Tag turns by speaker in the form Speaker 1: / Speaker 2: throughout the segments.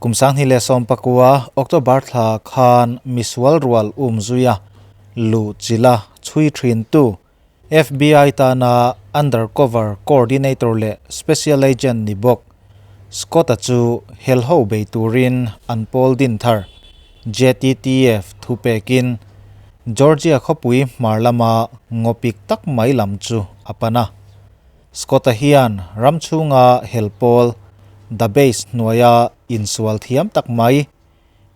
Speaker 1: Kum 2019 October thla khan misual rual umzuia lu chila chhui thin tu FBI tana undercover coordinator leh special agent ni bawk Scott-a chu helho bei turin an pawl din thar JTTF thu pekin Georgia khawpui hmar lama ngawpik tak mai lam chu a pan a. Scott-a hian ram chhunga hel pawl The Base hnuaia insual thiam tak mai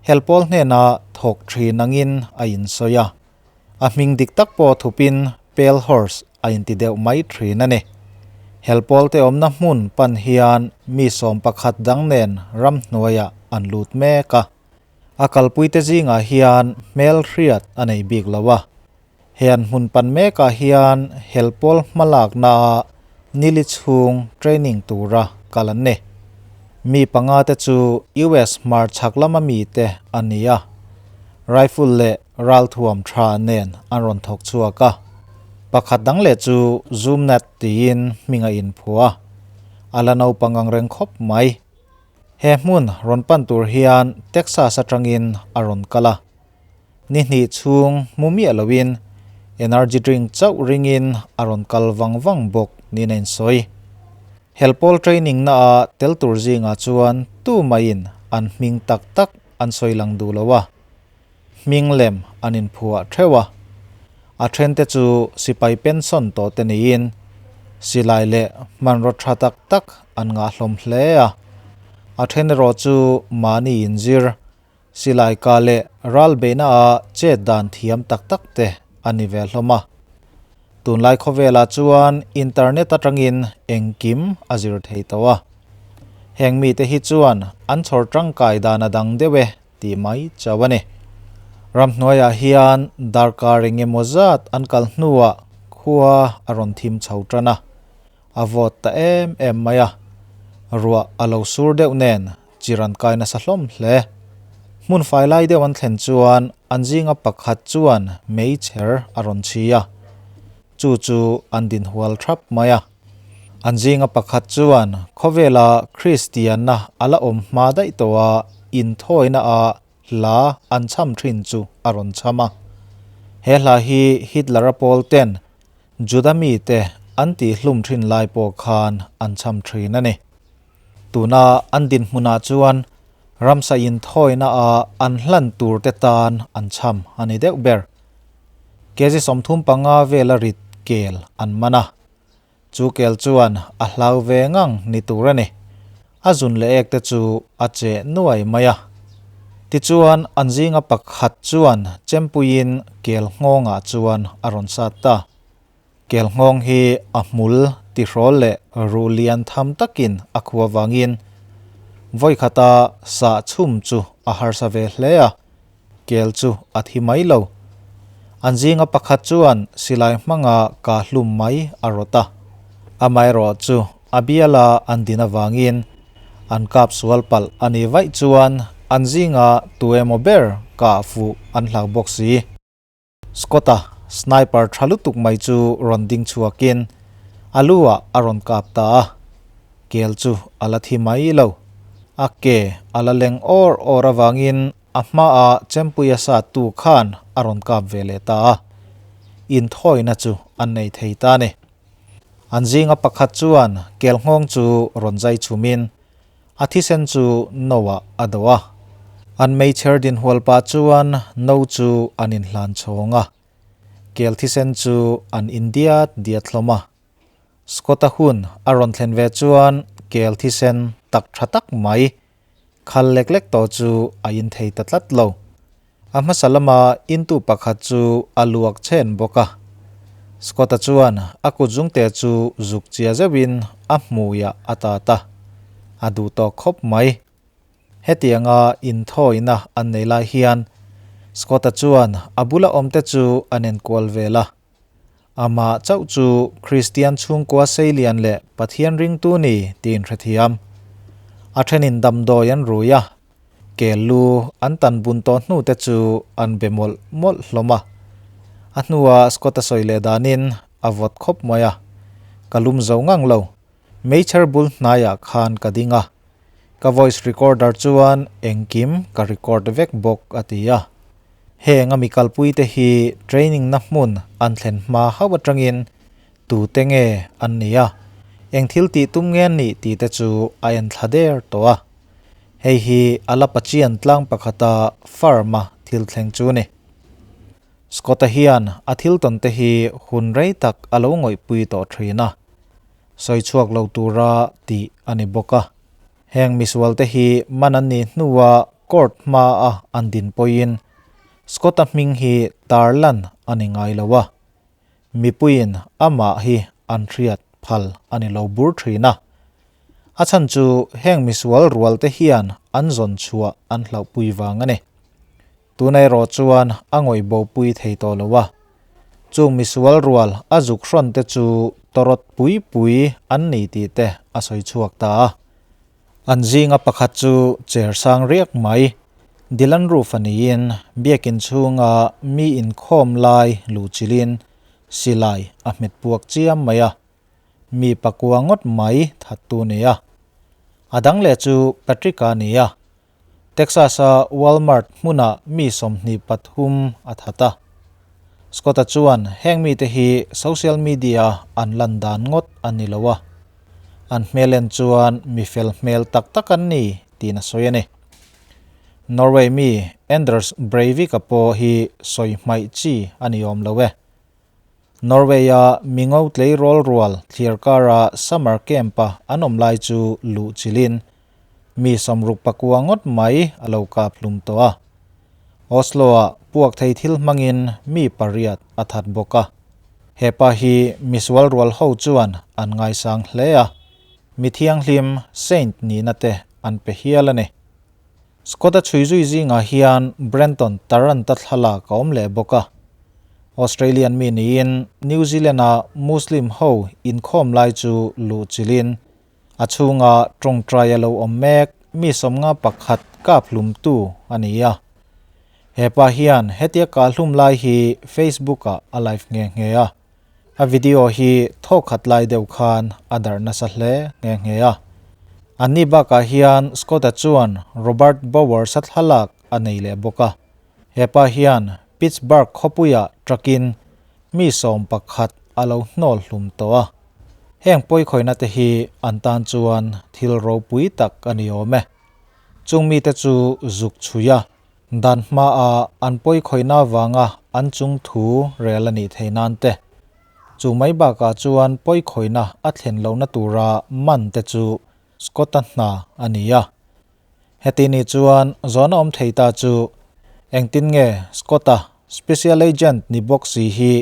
Speaker 1: hel pawl hnena thawk thin angin a insawi a. A hming dik tak pawh thupin Pale Horse a inti deuh mai thin a ni. Hel pawl te awmna hmun pan hian mi 11 dang nen ramhnuaiah an lut mek a. A kalpuite zingah hian hmel hriat a nei bik lo a. He an hmun pan mekah hian hel pawl hmalakna nili chhung training tura kal an ni. Mi panga te chu US hmar chhak lama mi te an ni a. Rifle leh ralthuam tha nen an rawn thawk chhuak a. Pakhat dang leh chu zoom net tiin hming a inphua. A la naupang ang reng khawp mai. He hmun rawn pan tur hian Texas atangin a rawn kal a. Ni hnih chhung hmu miah loin energy drink chauh ringin a rawn kal vang vang bawk niin a insawi. Hel pawl training na a tel tur zingah chuan tu maiin an hming tak tak an sawi lang duh lo a. Hming lem an inphuah theuh a. A then te chu sipai pension tawh te niin silai leh hmanraw tha tak tak an ngah hlawm hle a. A then erawh chu mahni inzir silai ka leh ral beihna a chet dan thiam tak tak te a ni ve hlawm a. Tunlai khawvelah chuan internet atangin engkim a zir thei tawh a. Heng mite hi chuan an chhawr tangkai dan a dang deuh e tih mai chauh a ni. Ramhnuaiah hian darkar engemaw zat an kal hnuah khua a rawn thim chho tan a. A vawt ta em em mai a. Ruah a lo sur deuh nen chiran kai nasa hlawm hle. Hmun fai lai deuh an thlen chuan an zinga pakhat chuan meichher a rawn chhi a. Chu chu an din hual thap mai a. An zinga pakhat chuan khawvela Kristianna a la awm hma daih tawh a inthawina a hla an cham thin chu a rawn cham a. He hla hi Hitler a pawl ten Juda mi te an tih hlum thin lai pawh khan an cham thin a ni. Tuna an din hmunah chuan ramsa inthawina a an hlan tur te tan an cham a ni deuh ber. Kg 35 vela rit kel an man a. Chu kel chuan a hlau ve ngang ni tur a ni. A zun leh ek te chu a che nuai mai a. Tichuan an zinga pakhat chuan chempuiin kel nghawngah chuan a rawn sat ta. Kel nghawng hi a hmul tihrawl leh ru lian tham takin a khua wangin vawi khata sa chhum chu a harsa ve hle a. Kel chu a thi mai lo. An zinga pakhat chuan silai hmanga ka hlum mai a rawt a. Amaherawh chu a biala an din awangin an kap sual palh a ni vaih chuan an zinga tu emaw ber ka fuh an hlau bawk si. Scott-a sniper tha lutuk mai chu rawn ding chhuakin a luah a rawn kap ta a. Kel chu a la thi mai lo. A ke a la leng awr awr awangin a hmaa chempuia sa tu khan a rawn kap ve leh ta a. Inthawina chu an nei thei ta ni. An zinga pakhat chuan kel nghawng chu rawn zai chhumin a thisen chu noah a do a. An meichher din hual pa chuan no chu an inhlan chhawng a. Kel thisen chu an indiat diat hlawm a. Scott-a hun a rawn thlen ve chuan kel thisen tak tha tak mai khal lek lek tawh chu a in thei ta tlat lo. A hmasa lama intu pakhat chu a luak chen bawk a. Scott-a chuan a kut zungte chu zuk chia zeuhin a hmuiah a tat a. A duh tawh khawp mai. Hetianga inthawina an nei lai hian Scott-a chuan a bula awmte chu an enkual vel a. Amah chauh chu Kristian chhungkua seilian leh Pathian ringtu ni tiin hrethiam. A thenin damdawi an rui a. Kel lu an tan bun tawh hnu te chu an be mawlh mawlh hlawm a. A hnuah Scott-a sawi leh danin a vawt khawp mai a. Ka lum zo ngang lo. Meichher bul hnaiah khan ka ding a. Ka voice recorder chuan engkim ka record vek bawk, a ti a. Heng a mi kalpuite hi training na hmun an thlen hma hauh atangin tute nge an nih a, eng thil tih tum nge an nih tih te chu a en thla der tawh a. Hei hi a la pachian tlang pakhata farm a thil thleng chu a ni. Scott-a hian a thil tawn te hi hun rei tak a lo ngawihpui tawh thin a, sawi chhuak lo tura tih a ni bawk a. Heng misualte hi man an nih hnua court hmaa an din pawhin Scott-a hming hi tarlan a ni ngai lo a, mipuiin amah hi an hriat phal a ni lo bur thin a. A chhan chu heng misual rualte hian an zawn chhuah an hlauhpui vang a ni. Tuna erawh chuan a ngawih bopui thei tawh lo a, chung misual rual a zuk hrawn te chu tawrawt pui pui an ni tih te a sawi chhuak ta a. An zinga pakhat chu chair sang riak mai, Dylan Roof a niin biakin chhunga mi inkhawm lai luhchilhin silai a hmet puak chiam mai a, mi pakua ngawt mai thattu ni a. A dang leh chu Patrick-a a ni a, Texas-a Walmart hmunah mi 23 a that a. Scott-a chuan heng mite hi social media an lan dan ngawt a ni lo a, an hmel en chuan mi fel hmel tak tak an ni tiin a sawi a ni. Norway mi Anders Breivik-a pawh hi sawi hmaih chi a ni awm lo e. Norway-a mingo tleirawl rual thliar kara summer camp-a an awm lai chu luh chilhin Mi 64 ngawt mai a lo kap hlum tawh a. Oslo-ah puak thei thil hmangin mi pariat a that bawk a. He pa hi misual rual ho chuan an ngaisang hle a, mi thianghlim saint nihna te an pe hial a ni. Scott-a chhui zui zingah hian Brenton Tarrant-a thlalak a awm leh bawk a. Australian mi niin New Zealand-a Muslim ho inkhawm lai chu luhchilhin A chhunga tawngtai a lo awm mek mi 51 kap hlumtu a ni a. He pa hian hetia kah hlum lai hi Facebook ah a live nghe nghe a. A video hi thawkhat lai deuh khan a darh nasa hle nghe nghe a. Anni bakah hian Scott-a chuan Robert Bowers-a thlalak a nei leh bawk a. He pa hian Pittsburgh khawpuiah truck-in mi 11 a lo hnawl hlum tawh a. Heng pawikhawihna te hi an tan chuan thil ropui tak a ni awm e. Chung mite chu zuk chhui a, dan hmaa an pawikhawihna avanga an chung thu rel a nih theih nan te. Chu mai bakah chuan pawikhawihna a thlen lohna tura man te chu Scott-a hna a ni a. Heti ni chuan zawhna awm thei ta chu engtin nge Scott-a Special Agent ni bawk si hi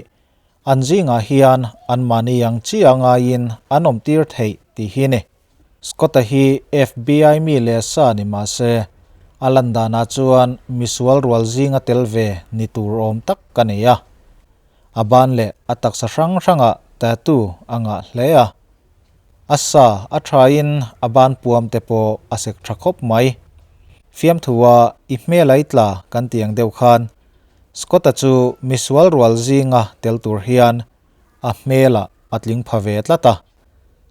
Speaker 1: An zingah hian anmahni ang chiah ngaiin an awmtir theih tih hi ni. Scott-a hi FBI mi leh sa ni mah se, a lan danah chuan misual rual zinga tel ve ni tur awm tak ka nei a. A ban leh a taksa hrang hrangah tattoo a ngah hle a. A sa a thain a ban puam te pawh a sek tha khawp mai. Fiamthua i hmel a i tla kan ti ang deuh khan Scott-a chu misual rual zinga tel tur hian a hmelah a tling pha ve tlat a,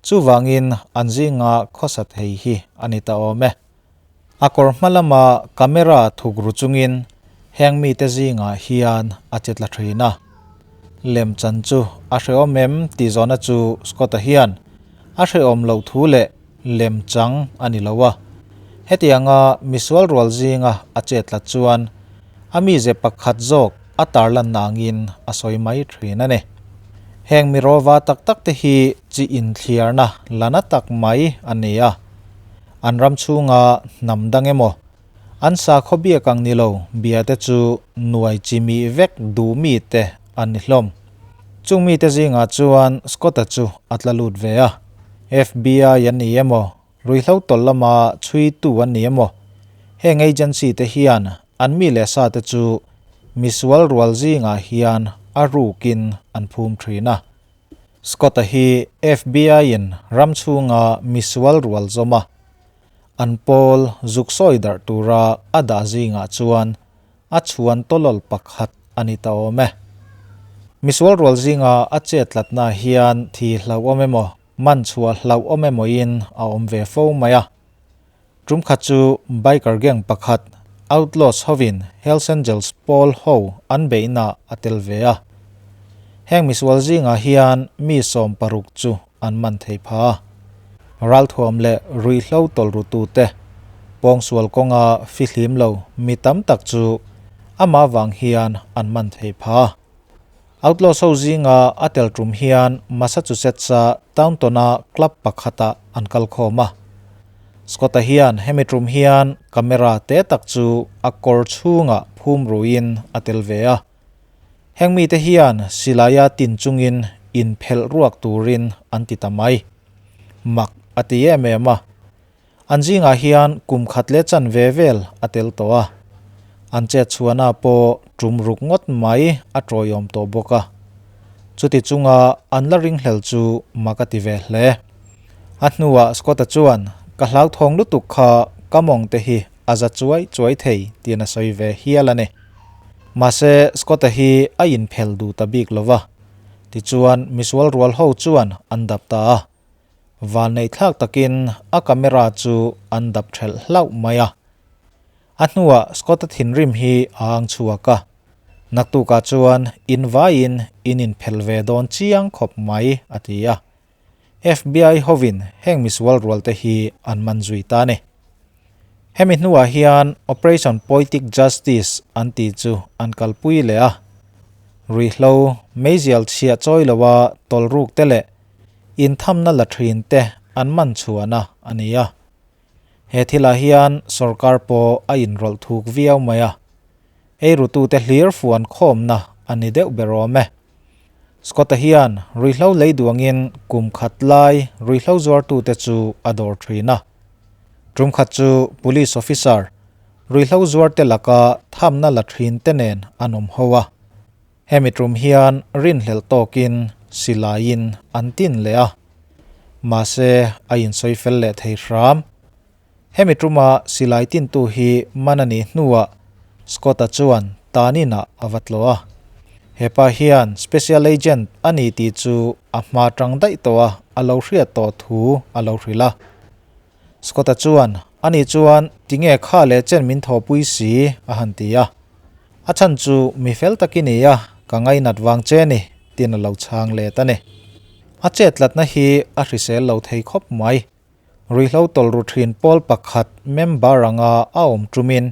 Speaker 1: chuvangin an zinga khawsa thei hi a ni ta awm e. A kawr hma lama camera thuk ru chungin heng mite zingah hian a che tla thin a. Lemchan chu a hrehawm em tih zawhna chu Scott-a hian a hrehawm loh thu leh lemchang a ni lo a. Hetianga misual rual zinga a chet tlat chuan a mize pakhat zawk a tarlan angin a sawi mai thin a ni. Heng mi rawva tak tak te hi chi inthliarna la na tak mai a ni a. An ram chhunga hnam dang emaw, an sakhaw biak ang ni lo bia te chu nuai chi mih vek duh mi te an ni hlawm. Chung mite zingah chuan Scott-a chu a tla lut ve a. FBI an ni emaw, ruihhlo tawlh lama chhuitu an ni emaw, heng agency te hian an mi leh sa te chu misual rual zingah hian a rukin an phum thin a. Scott-a hi FBI-in ram chhunga misual rual zawm a, an pawl zuk sawi darh tura a dah zingah chuan a chhuan tawlawl pakhat a ni ta awm e. Misual rual zinga a chet tlatna hian thi hlauhawm emaw, man chhuah hlauhawm emawin a awm ve fo mai a. Tum khat chu biker gang pakhat Outlaws hovin Hells Angels pawl ho an beihna a tel ve a. Heng misual zingah hian mi 60 chu an man thei pha a. Ralthuam leh ruihhlo tawlrutute pawngsual kawnga fihlim lo mi tam tak chu amah vang hian an man thei pha a. Outlaws ho zinga a tel tum hian Massachusetts-a Taunton-a club pakhatah an kal khawm a. Scott-a hian hemi tum hian camera te tak chu a kawr chhungah phum ruin a tel ve a. Heng mite hian silaia tin chungin inphelh ruak turin an ti ta mai. Mak a ti em em a. An zingah hian kum khat leh chan ve vel a tel tawh a. An chet chhuahna pawh tum ruk ngawt mai a tawiawm tawh bawk a. Chuti chunga an la ringhlel chu mak a ti ve hle. A hnuah Scott-a chuan, Ka hlauthawng lutuk kha ka mawng te hi a za chuai chuai thei tiin a sawi ve hial a ni. Mahse, Scott-a hi a inphel duh ta bik lo va. Tichuan, misual rual ho chuan an dap ta a. Vanneihthlak takin a camera chu an dap thelh hlauh mai a. A hnuah Scott-a thinrim hi a ang chhuak a. Naktukah chuan in vaiin in inphel ve dawn chiang khawp mai, a ti a. FBI hovin heng misual rualte hi an man zui ta a ni. Hemi hnuah hian Operation Poetic Justice an tih chu an kalpui leh a. Ruihhlo, meizial chhiah chawi loa tawlruk te leh inthamna la thin te an man chhuahna a ni a. He thilah hian sorkar pawh a inrawlh thuk viau mai a. Eirutute hlir fuan khawmna a ni deuh ber awm e. Scott-a hian ruihhlo lei duangin kum khat lai ruihhlo zuartute chu a dawr thin a. Tum khat chu police officer ruihhlo zuarte laka thamna la thin te nen an awm ho a. Hemi tum hian rinhlelh tawkin silaiin an tin leh a. Mahse a insawi fel leh thei hram. Hemi tuma silai tintu hi man a nih hnuah Scott-a chuan tanin-ah a va tlawh a. He pa hian special agent a ni tih chu a hma tang daih tawh a, a lo hriat tawh thu a lo hrilh a. Scott-a chuan, Ani chuan tinge kha leh chen min thawhpui si? a han ti a. A chhan chu mi fel tak i ni a, ka ngainat vang che ni, tiin a lo chhang let a ni. A chettlatna hi a hrisel lo thei khawp mai. Ruihhlo tawlru thin pawl pakhat member anga a awm tumin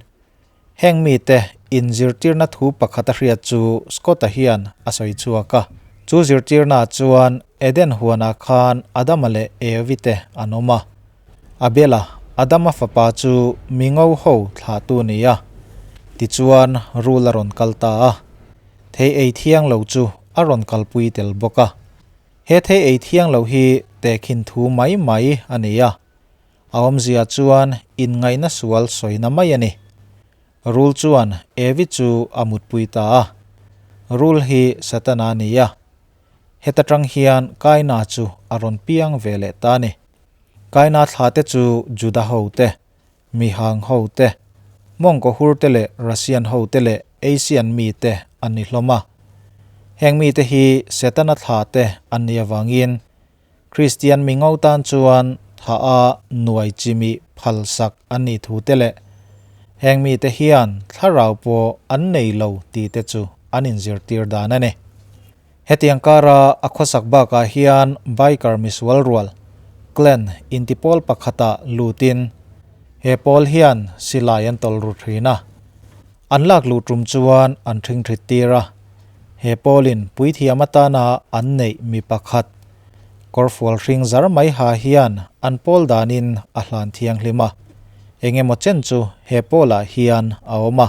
Speaker 1: heng mite inzirtirna thu pakhat a hriat chu Scott-a hian a sawi chhuak a. Chu zirtirnaah chuan Eden huanah khan Adama leh Evi te an awm a. Abel-a, Adama fapa chu mi ngo ho thlahtu a ni a. Tichuan rul a rawn kal ta a. Thei ei thiang lo chu a rawn kalpui tel bawk a. He thei ei thiang lo hi tehkhin thu mai mai a ni a, a awmzia chuan inngaihna sual sawina mai a ni. Rul chuan Evi chu a mutpui ta a, Rul hi Satana a ni a, heta tang hian Kaina chu a rawn piang ve leh ta a ni. Kaina thla te chu Juda ho te, Mihang ho te, Mongko hur te leh Russian ho te leh Asian mi te an ni hlawm a. Heng mi te hi Setana thla te an nih avangin Kristian mi ngo tan chuan tha a nuai chimi phal sak an nih thu te leh heng mi te hian thlarau pawh an nei lo tih te chu an inzirtir dan a ni. Hetiang kara a khawsak bakah hian biker misual rual, clan, inti pawl pakhatah lutin he pawl hian silai an tawlh ru thin a. An lak luh tum chuan an thing thit tir a. He pawlin puithiam atana an neih mi pakhat, kawrfual hring zar mai ha hian an pawl danin a hlan thianghlim a. Engemaw chen chu he pawlah hian a awm a.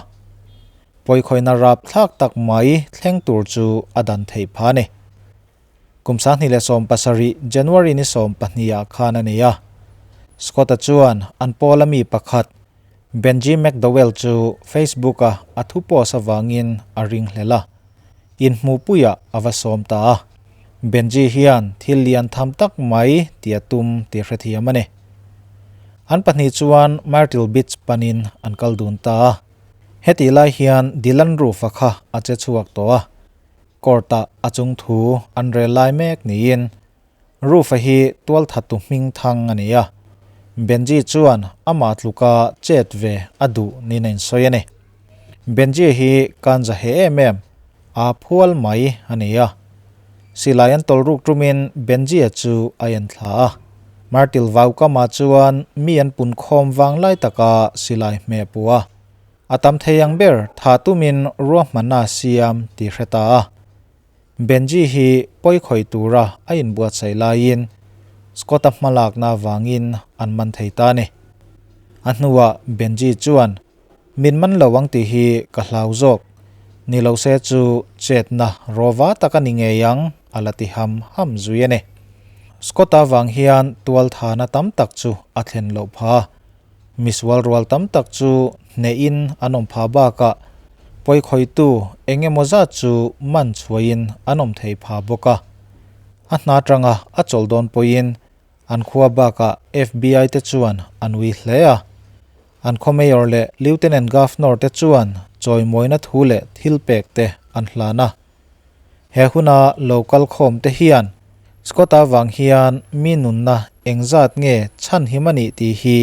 Speaker 1: Pawikhawina rap thlak tak mai thleng tur chu a dan theih pha a ni. Kum 2017 January ni 12 ah khan a ni a. Scott-a chuan an pawla mi pakhat Benji McDowell chu Facebook-a a thu post avangin a ring hlel a, inhmuhpuiah a va sawm ta a. Benji hian thil lian tham tak mai tih a tum tih hrethiam a ni. An pahnih chuan Myrtle Beach panin an kal dun ta a. Hetih lai hian Dylan Roof-a kha a che chhuak tawh a, court-ah a chung thu an rel lai mek niin Roof-a hi tualthattu hming thang a ni a. Benji chuan amah tluka chet ve a duh niin a insawi a ni. Benji hi kan za he em em, aa phual mai a ni a. Silai an tawlh ruk tumin Benji-a chu a en thla a. Martil Vaukama chuan mi an pun khawm vang lai taka silai hmeh puh a. A tam thei ang ber tha tumin ruahmanna a siam tih hre ta a. Benji hi pawi khawih tura a inbuatsaih laiin Scott-a hmalakna avangin an man thei ta a ni. A hnuah Benji chuan Min man lo ang tih hi ka hlau zawk. Ni lo se chu chetna rawva tak a ni ngei ang a la ti ham ham zui a ni. Scott-a vang hian tualthana tam tak chu a thlen loh pha. Misual rual tam tak chu hnehin an awm pha bakah pawikhawitu eng emaw zat chu man chhuahin an awm thei pha bawk a. A hna atanga a chawlh dawn pawhin An khua bakah FBI te chuan an ui hle a. An khaw Mayor leh Lieutenant Governor te chuan chawimawina thu leh thil pek te an hlan a. He huna lo kal khawm te hian Scott-a vang hian mi nunna engzat nge chhanhim a nih tih hi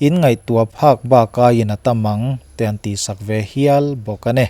Speaker 1: in ngaihtuah phak bakaiin a tam ang te an tihsak ve hial bawk a ni.